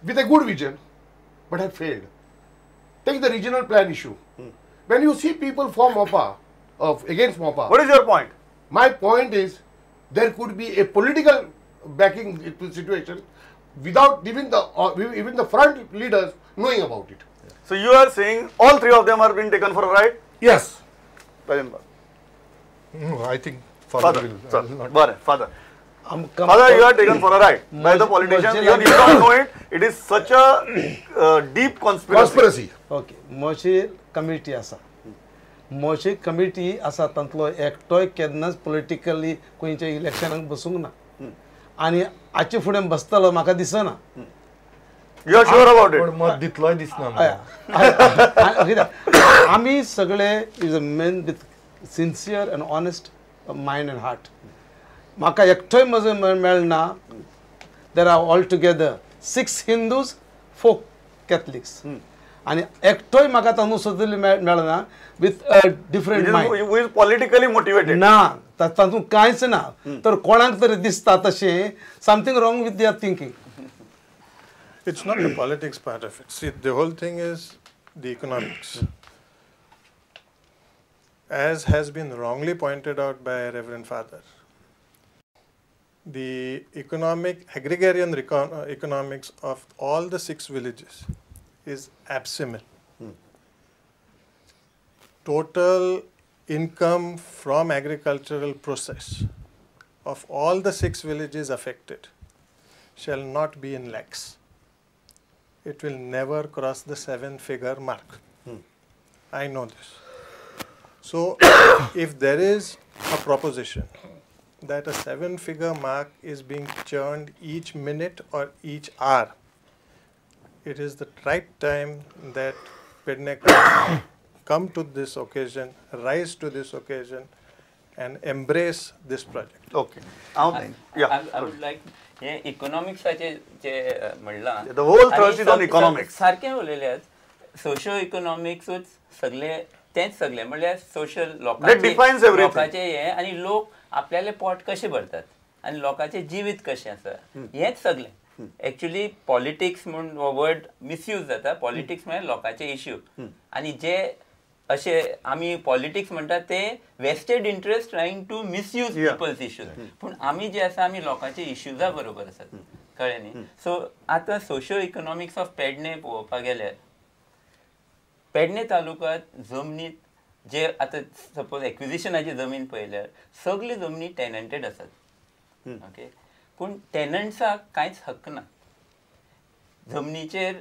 with a good vision but have failed. Take the regional plan issue. When you see people for Mopa, against Mopa. What is your point? My point is there could be a political backing situation without even the front leaders knowing about it. So you are saying all three of them are being taken for a ride? Yes. No, I think father will. Sir, father. Father, you are taken for a ride by the politicians. Even you don't know it. It is such a deep conspiracy. Conspiracy. Okay. Moshi committee asa. Moshi committee asa tantlo ektoy केन्नाच politically खंयच्या इलेक्शनाक बसूंक ना आनी आचे फुडें बसतलो म्हाका दिसना. You are sure about it? पण मत दितलोय दिसना. आमी सगळे is a men with sincere and honest mind and heart. म्हाका एकटोय म्हजो मेळना. There are all together 6 Hindus, 4 Catholics. आनी एकटोय म्हाका तातूंत सुद्दां मेळना with a different mind. Who is politically motivated. ना, तातूंत कांयच ना. तर कोणाक तरी दिसता तशें something wrong with their thinking. It's not the politics part of it. See, the whole thing is the economics. As has been wrongly pointed out by Reverend Father, the economic, agrarian economics of all the 6 villages is abysmal. Total income from agricultural process of all the 6 villages affected shall not be in lakhs. It will never cross the 7-figure mark. I know this. So, if there is a proposition that a 7-figure mark is being churned each minute or each hour, it is the right time that Pednekar come to this occasion, rise to this occasion, and embrace this project. Okay. Yeah. I would like economics जे म्हणलां. The whole thrust is on economics. सारकें उलयल्यात. Socio इकॉनॉमिक्सूच सगळे तेंच सगळे म्हणल्यार social लोकांचे लोकांचे हे आनी लोक आपल्याले पोट कशें भरतात आनी लोकांचें जिवीत कशें आसा हेंच सगळें. एक्चुअली पॉलिटिक्स म्हूण हो वर्ड मिसयूज जाता. पॉलिटिक्स म्हळ्यार लोकांचे इश्यू आनी जे अशे आमी पॉलिटिक्स म्हणटात ते vested interest trying to misuse people's issues. पूण आमी जे आसा आमी लोकांचे इश्यूजा बरोबर आसात. कळ्ळें न्ही? सो आतां सोशो इकॉनॉमिक्स ऑफ पेडणे पळोवपाक गेल्यार पेडणे तालुक्यांत जमनीत जे आतां सपोज एक्विजिशनाची जमीन पळयल्यार सगळी जमनी टेनंटेड आसात. ओके, पूण टेनंट्साक कांयच हक्क ना जमनीचेर.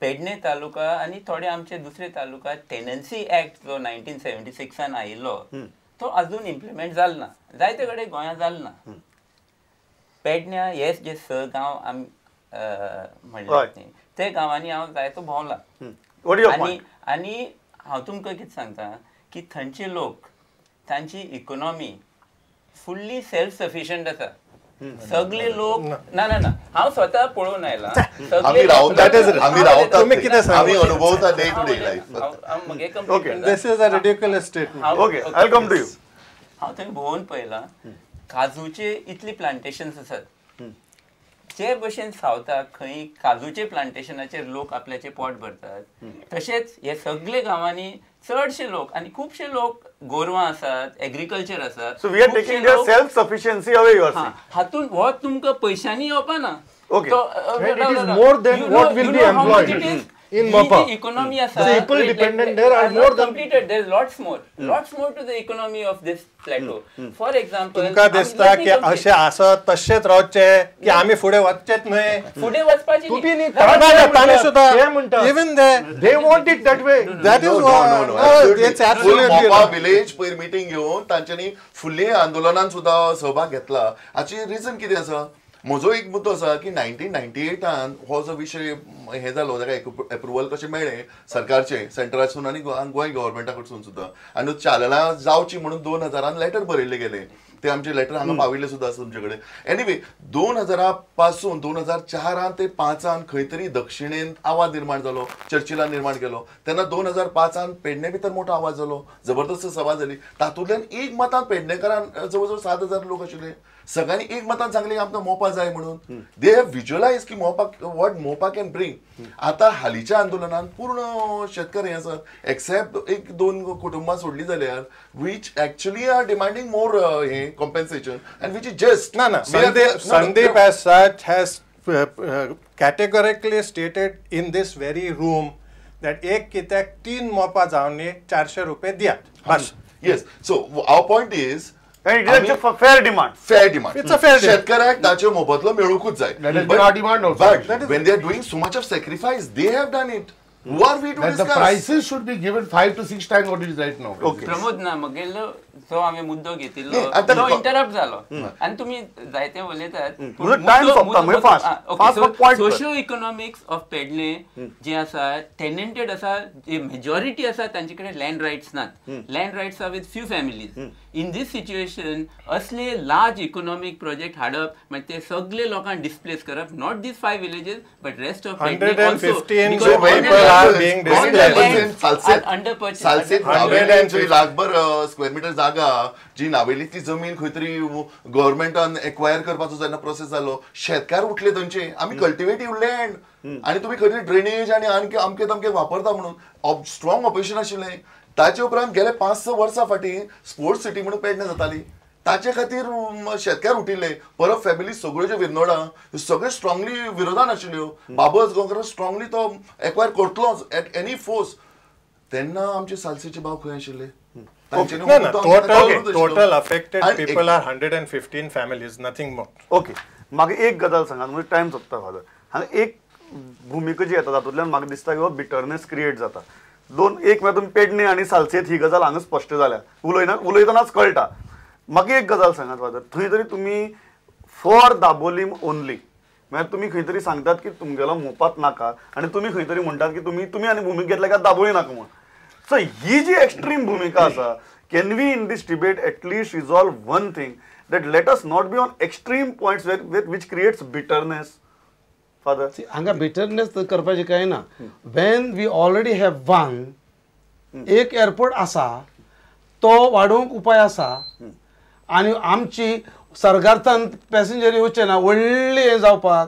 पेडणे तालुका आनी थोडे आमचे दुसरे तालुका टेनन्सी एक्ट जो 1976 आयिल्लो तो अजून इम्प्लिमेंट जालो ना. जायते कडेन गोंयांत जालो ना. पेडण्या हे जे 6 गांव आमी म्हणले ते गांवांनी हांव जायतो भोंवला आनी हांव तुमकां कितें सांगता की थंयचे लोक तांची इकोनॉमी फुल्ली सेल्फ सफिशियंट आसा. सगळे लोक ना ना ना हांव स्वता पळोवन आयला. हांव थंय भोंवन पळयलां. काजूचे इतली प्लांटेशन्स आसात. जे भशेन सावथाक खंय काजूचे प्लांटेशनाचेर लोक आपल्याचे पोट भरतात तशेंच हे सगळे गांवांनी चडशे लोक आनी खुबशे लोक गोरवां आसात, एग्रीकल्चर आसा. So we are taking their self sufficiency away you are saying. हातून हो तुमकां पयशांनी येवपा ना. Okay, it is more than what will be employed in Mopa. Economy आसा. People dependent there are more than completed. There is lots more, lots more to the economy of this plateau. For example, तुमकां दिसता की अशें आसत तशेंच रावचें की आमी फुडें वचचेच न्हय? फुडें वचपाचें न्ही. तांणी सुद्दां म्हणटा even they want it that way. That is it's absolutely Mopa village पयर मिटींग घेवन तांच्यांनी फुडले आंदोलनान सुद्दां सहभाग घेतला. हाची रिजन कितें आसा? म्हजो एक मुद्दो आसा की 1998 हो जो विशय हे जालो ताका एप्रुवल कशें मेळ्ळें सरकारचें सेंट्रासून आनी गोंय गव्हर्मेंटा कडसून सुद्दां आनी चालना जावची म्हणून 2000 लेटर बरयल्लें गेलें. ते आमचे लेटर हांगा पाविल्ले सुद्दां आसा तुमचे कडेन. एनिवे 2000 पासून 2004 ते 5 खंय तरी दक्षिणेन आवाज निर्माण जालो, चर्चिलान निर्माण केलो. तेन्ना 2005 पेडणे भितर मोठो आवाज जालो, जबरदस्त सभा जाली. तातूंतल्यान एक मतान पेडणेकारान जवळ जवळ 7,000 लोक आशिल्ले. सगळ्यांनी एक मतान सांगलें आमकां मोपा जाय म्हणून. They have visualise की Mopa what Mopa can bring. आतां हालींच्या आंदोलनान पूर्ण शेतकरी आसात एक्सेप्ट एक दोन कुटुंबां सोडली जाल्यार which actually are demanding more hey compensation and which is just. ना ना, Sandeep as such has categorically stated in this very room that एक कित्याक 3 मोपा जावनी 400 रुपये दियात बस. Yes, so our point is And it is a fair demand. Fair demand. It's a fair demand. शेतकऱ्याक ताचे मोबदलो मेळूंकूच जाय. That is our demand also. But when they are doing so much of sacrifice, they have done it. Who are we to discuss? The prices should be given 5 to 6 times what it is right now. Okay. Pramod ना मगेलो जो आम्ही मुद्दो घेतिल्लो तो interrupt जालो आनी तुमी जायते उलयतात. टायम सोंपता म्हणजे fast. Socio economics of Pedne जे आसा टेनेंटेड आसा, जे मेजॉरिटी आसा तांचे कडेन लँड रायट्स नात. Land rights are with few families. In this situation असले लार्ज इकॉनॉमिक प्रोजेक्ट हाडप म्हणजे ते सगळे लोकांक डिस्प्लेस करप, not these 5 villages but rest of Pedne also. Being displaced. Salcete Navelim लाखभर स्क्वेअर मिटर जागा जी नावेलीतली जमीन खंय तरी गव्हर्मेंटान एक्वायर करपाचो जेन्ना प्रोसेस जालो, शेतकार उठले थंयचे आमी कल्टिवेटीव लँड आनी तुमी खंय तरी ड्रेनेज आनी आणखी अमके तमके वापरता म्हणून स्ट्रॉंग ऑपोजिशन आशिल्लें. ताचे उपरांत गेले 5-6 वर्सां फाटीं स्पोर्ट्स सिटी म्हणून पेडणे जाताली, ताचे खातीर शेतकार उठिल्ले. परब फॅमिली सगळ्यो ज्यो विरनोडा सगळे स्ट्रॉंगली विरोधान आशिल्ल्यो. बाबू आजगांवकर स्ट्रॉंगली तो एक्वायर करतलोच एट एनी फोर्स. तेन्ना आमचे सालसेचे भाव खंय आशिल्ले? Total affected people are 115 families, nothing more. Okay, म्हाका एक गजाल सांगात, म्हणजे टायम सोंपता फादर. हांगा एक भुमिका जी येता तातूंतल्यान म्हाका दिसता की बिटरनेस क्रिएट जाता. दोन एक म्हळ्यार तुमी पेडणे आनी सालसेत ही गजाल हांगा स्पश्ट जाल्या, उलयतनाच कळटा. म्हाका एक गजाल सांगात फादर, थंय तरी तुमी फॉर दाबोलीम ओनली म्हळ्यार तुमी खंय तरी सांगतात की तुमगेलो मोपात नाका आनी तुमी खंय तरी म्हणटात की तुमी तुमी आनी भुमिका घेतल्या काय दाबोळी नाका म्हूण. सो ही जी एक्स्ट्रीम भुमिका आसा, can we in this debate at least resolve one thing that let us not be on extreme points which creates bitterness? Father, हांगा बिटरनेस करपाचें कांय ना. When we already have one, एक एअरपोर्ट आसा तो वाडोवंक उपाय आसा आनी आमची सरकारान पॅसेंजर येवचे ना व्हडले हें जावपाक.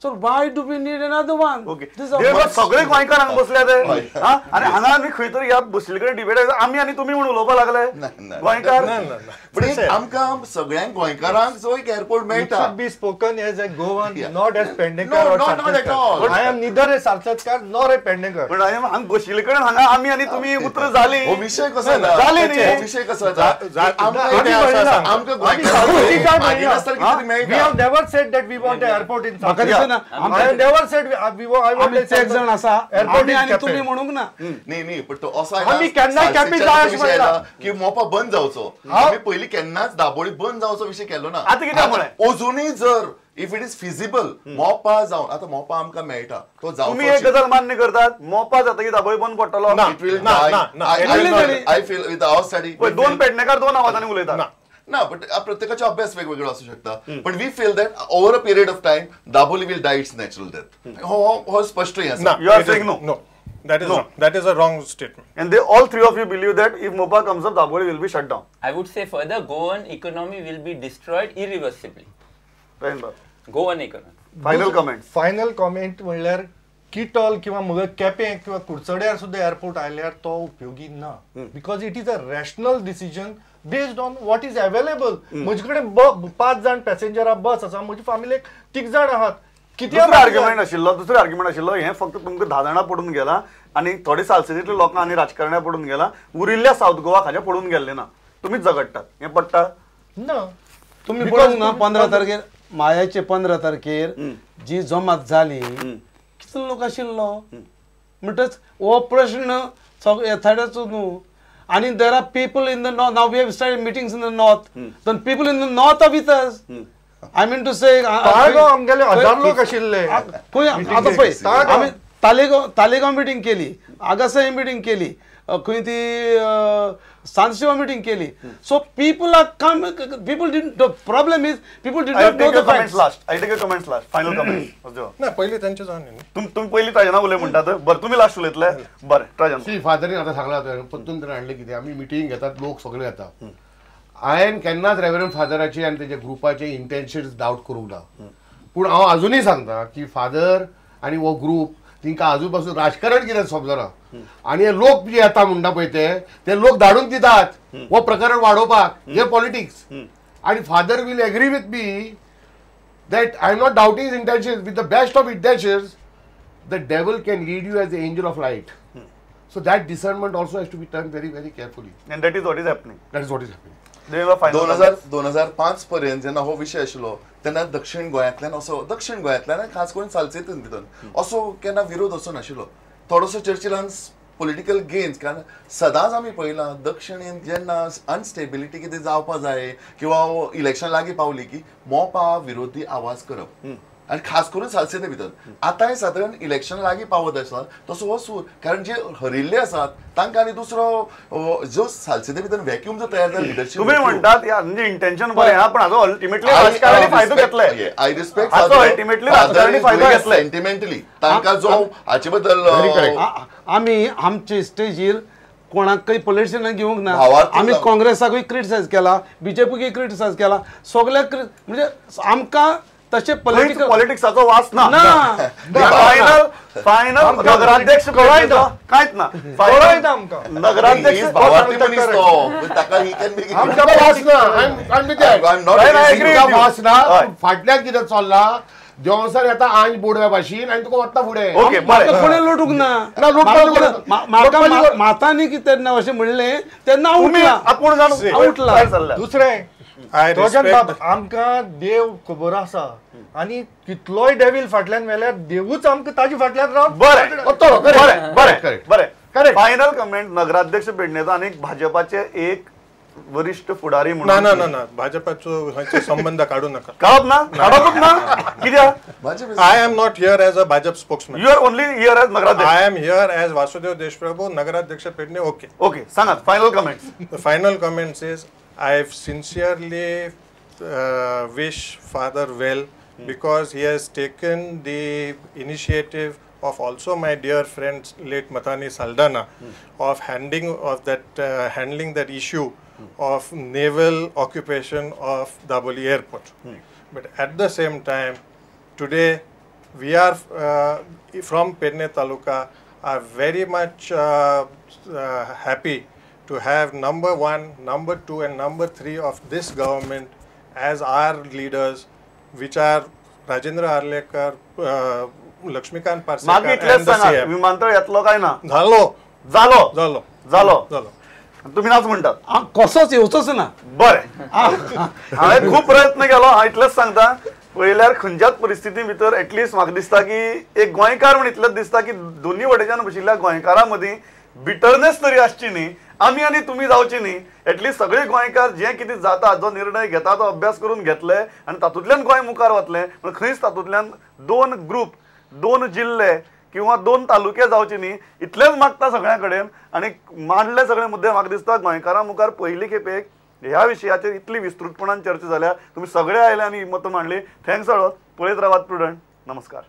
So why do we need another one? Okay. सगळे गोंयकार हांगा बसल्या ते आनी हांगा आमी खंय तरी ह्या बशिल्ले कडेन डिबेट आमी आनी तुमी म्हूण उलोवपाक लागले गोंयकार. पण आमकां सगळ्यांक गोंयकारांक जो एक एअरपोर्ट मेळटा. It should be spoken as a Goan, not as Pednekar or Salsetkar. I am neither a Salsetkar nor a Pednekar. पण हांगा बशिल्ले कडेन हांगा आमी आनी तुमी उतरां जालीं. हो विशय कसो जाली न्ही, हो विशय कसो आमकां गोंयकारांक. We have never said that we want an airport in Salcete. I never said we I want a एक जण आसा आमी आनी तुमी म्हणूंक ना. न्ही न्ही, पण तो असो आमी केन्ना केपी जाय अशें म्हणला की मोपा बंद जावचो. आमी पयलीं केन्नाच दाबोळी बंद जावचो विशय केलो ना. आतां कित्याक म्हळें? अजुनूय जर if it is feasible Mopa जावन आतां मोपा आमकां मेळटा तो जावचो. तुमी एक गजाल मान्य करतात, मोपा जातकीर दाबोळी बंद पडटलो. It will I feel with our study. दोन पेडणेकार दोन आवाजांनी उलयतात ना, बट प्रत्येकाचो अभ्यास वेगवेगळो असू शकता. पण we feel that over a period of time Dabolim will die its natural death. हो स्पष्ट हे आसा. You are saying no? No, that is wrong. That is a wrong statement. And they all three of you believe that if Mopa comes up, Dabolim will be shut down. I would say further, Goan economy will be destroyed irreversibly. Goan economy. Final comment. Final comment म्हणल्यार kettle किंवा मग केपें किंवा कुडचड्यार सुद्दां airport आयल्यार तो उपयोगी ना, because it is a rational decision based on what is available. म्हजे कडेन 5 जाण पॅसेंजरा बस आसा, म्हजे फामिलीक 3 जाण आहात. कितें आर्ग्युमेंट आशिल्लो? दुसरो आर्ग्युमेंट आशिल्लो हें फक्त तुमकां 10 जाणां पडून गेला आनी थोडे सालसेतीतले लोकां आनी राजकारण्या पडून गेला, उरिल्ल्या सावथ गोवा हाज्या पडून गेल्ले ना. तुमीच झगडटात हें पडटा ना. तुमी पळोवंक ना 15 तारखेर मायाचे 15 तारखेर जी जमात जाली कितलो लोक आशिल्लो म्हणटच हो प्रश्न येथाड्याचो न्हू. आनी there are people in the north, now we have started meetings in the north, then people in the north are with us. I mean to say आमगेले हजार लोक आशिल्ले. खंय आतां पळय आमी तालेगांव मिटींग केली, आगासाई मिटींग केली, खंय ती सांजशिवा मिटींग केली. So people are come, people didn't, the problem is people did not know the facts. Last I take a comments last final comment. ना पयलीं तांचे जावन तुमी पयलीं ट्रायजना उलय म्हणटात. बरें, तुमी लास्ट उलयतले. बरें ट्रायजन. सी फादरीन आतां सांगलां तुवें परतून ताणें हाडलें कितें, आमी मिटींग घेतात, लोक सगळे येता. हांवें केन्नाच रेवरंड फादराचे आनी तेजे ग्रुपाचे इंटेन्शन्स डावट करूंक ना, पूण हांव अजुनूय सांगता की फादर आनी हो ग्रूप तिंकां आजून पासून राजकारण कितें समजना आनी हे लोक जे येता म्हणटा पळय ते लोक धाडून दितात हो प्रकरण वाडोवपाक, हे पॉलिटिक्स. आनी father will agree with me that I am not doubting his intentions. With the best of intentions the devil can lead you as the angel of light. So that discernment also has to be done very very carefully. And that is what is happening. That is what is happening. 2005 पर्यंत जेन्ना हो विशय आशिल्लो तेन्ना दक्षिण गोंयांतल्यान असो, दक्षिण गोंयांतल्यान खास करून सालसेतून भितर असो केन्ना विरोध असो नाशिल्लो. थोडोसो चर्चिलान पॉलिटिकल गेन्स, कारण सदांच आमी पळयलां दक्षिणेंत जेन्ना अनस्टेबिलिटी कितें जावपा जाय किंवा इलेक्शन लागीं पावली की मोपा विरोधी आवाज करप, आनी खास करून सालसेते भितर. आतांय सादारण इलेक्शन लागीं पावत आसा तसो हो सूर, कारण जे हरिल्ले आसात तांकां आनी दुसरो जो सालसेते भितर व्हॅक्यूम जो तयार जाला लिडरशीप. तुमी म्हणटात म्हणजे इंटेन्शन बरें आहा, पण हाजो अल्टिमेटली राजकारणी फायदो घेतले. I respect हाचो अल्टिमेटली राजकारणी फायदो घेतले सेंटिमेंटली तांकां जो हाचे बद्दल. आमी आमचे स्टेजीर कोणाकय पॉलिटिशियनाक घेवंक ना, आमी काँग्रेसाकूय क्रिटिसायज केला, बीजेपीकूय क्रिटिसायज केला, सगळ्याक. म्हणजे आमकां तशें पॉलिटिक्साचो वास ना. फायनल फायनल नगराध्यक्ष कांयच ना, नगराध्यक्ष वास ना. फाटल्यान कितें चल्लां देंवसर येता आंज बोडव्या भाशेन आनी तुका वता फुडें. ओके, कोणें लोटूंक ना, म्हाका मातांनी कितें तेन्ना अशें म्हणलें तेन्ना आपूण जावन उठला. दुसरें आमकां देव खबर आसा आनी कितलोय डेवील फाटल्यान व्हेल्यार देवूच आमकां ताजे फाटल्यान राव. बरें बरें बरें बरें. फायनल कमेंट नगराध्यक्ष पेडणेचो आनी भाजपाचे एक वरिष्ठ फुडारी म्हणून. ना ना ना ना, भाजपाचो संबंध काढू नका. काढप ना, काढपूच ना. कित्याक? I am not here as a Bhajap spokesman. You are only here as नगराध्यक्ष. I am here as Vasudev Deshprabhu, नगराध्यक्ष पेडणे. ओके ओके, सांगात final comments. The final comments is I sincerely wish father well because he has taken the initiative of also my dear friend late Mathani Saldana of handing of that handling that issue of naval occupation of Dabolim airport. But at the same time, today we are from Pedne Taluka are very much happy to have number 1, number 2 and number 3 of this government as our leaders, which are Rajendra Arlekar, Laxmikant Parsekar and the CM. विमानतळ येतलो काय ना? झालो झालो झालो झालो झालो. तुम्ही नाच म्हणतात कसोच येवचोच ना. बरें, हांवें खूब प्रयत्न केलो. हांव इतलेंच सांगता, पळयल्यार खंयच्याच परिस्थिती भितर एटलिस्ट म्हाका दिसता की एक गोंयकार म्हण इतलेंच दिसता की दोन्ही वटेच्यान बशिल्ल्या गोंयकारां मदीं बिटरनेस तरी आसची न्ही, आमी आनी तुमी जावची न्ही. एटलिस्ट सगळे गोंयकार जें कितें जाता, जो निर्णय घेता तो अभ्यास करून घेतले आनी तातूंतल्यान गोंय मुखार वतलें. पूण खंयच तातूंतल्यान दोन ग्रूप, दोन जिल्ले किंवा दोन तालुके जावचे न्ही इतलेंच मागता सगळ्यां कडेन. आनी मांडले सगळे मुद्दे. म्हाका दिसता गोंयकारां मुखार पयली खेपेक ह्या विशयाचेर इतली विस्तृतपणान चर्चा जाल्या. तुमी सगळे आयले आनी मतां मांडली. Thanks a lot. पळयत रावात प्रुडंट. नमस्कार.